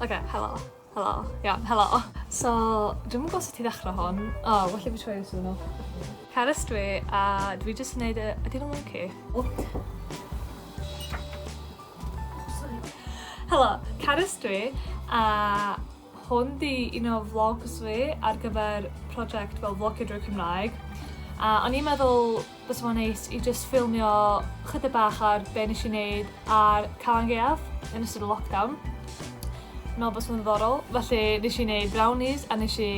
Oce, helo. Helo. Iawn, helo. So, dwi'm yn gwybod sut i ddechrau hwn. O, oh, well i fi troi sŵn off. Carys dwi, a dwi jyst yn neud y... Ydy nhw'n monkey? Sorry. Helo, Carys dwi, a hwn di un o vlogs fi ar gyfer prosiect fel vlogio drwy Cymraeg. A o'n i'n meddwl bysa fo'n neis i jyst ffilmio chydig bach ar be nes i wneud ar Calan Gaeaf yn ystod y lockdown. Meddwl bysa fo'n ddiddorol. Felly nes i wneud brownies a nes i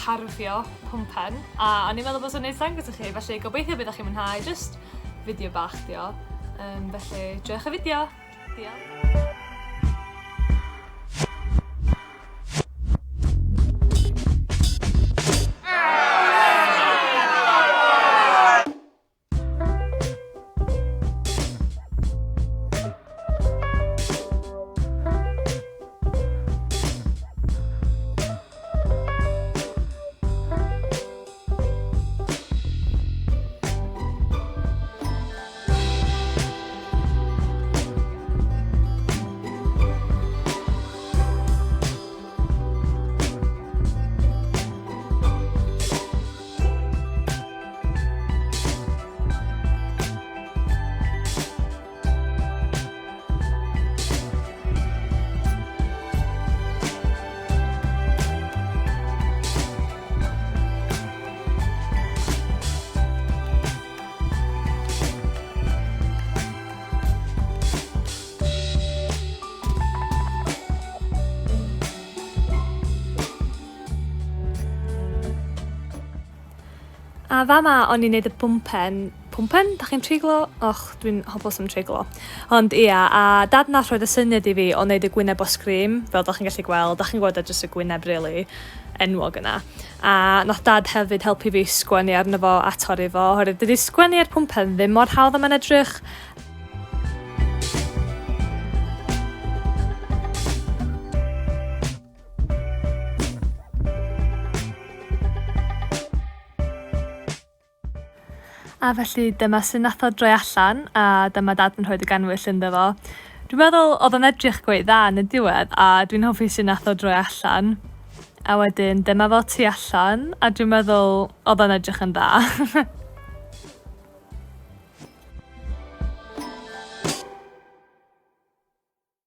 carfio pwmpen a o'n i'n meddwl bysa fo'n neis dangos i chi felly gobeithio byddwch chi'n mwynhau jyst fideo bach 'di o. Yym felly joiwch y fideo! Diolch. A fama o'n i'n neud y pwmpen, pwmpen? Dach chi'n treiglo? Och, dwi'n hopeless am treiglo. Ond ia, a dad nath roid y syniad i fi o neud y gwyneb o sgrim, fel dach chi'n gallu gweld, dach chi'n gweld e jyst y gwyneb rili enwog yna. A nath dad hefyd helpu fi sgwennu arno fo a torri fo, oherwydd dydy sgwennu ar pwmpen ddim mor hawdd â mae'n edrych. A felly dyma sut nath o droi allan a dyma dad yn rhoid y ganwyll ynddo fo. Dwi'n meddwl oedd o'n edrych gweit dda yn y diwedd a dwi'n hoffi sut nath o droi allan. A wedyn dyma fo tu allan a dwi'n meddwl oedd o'n edrych yn dda.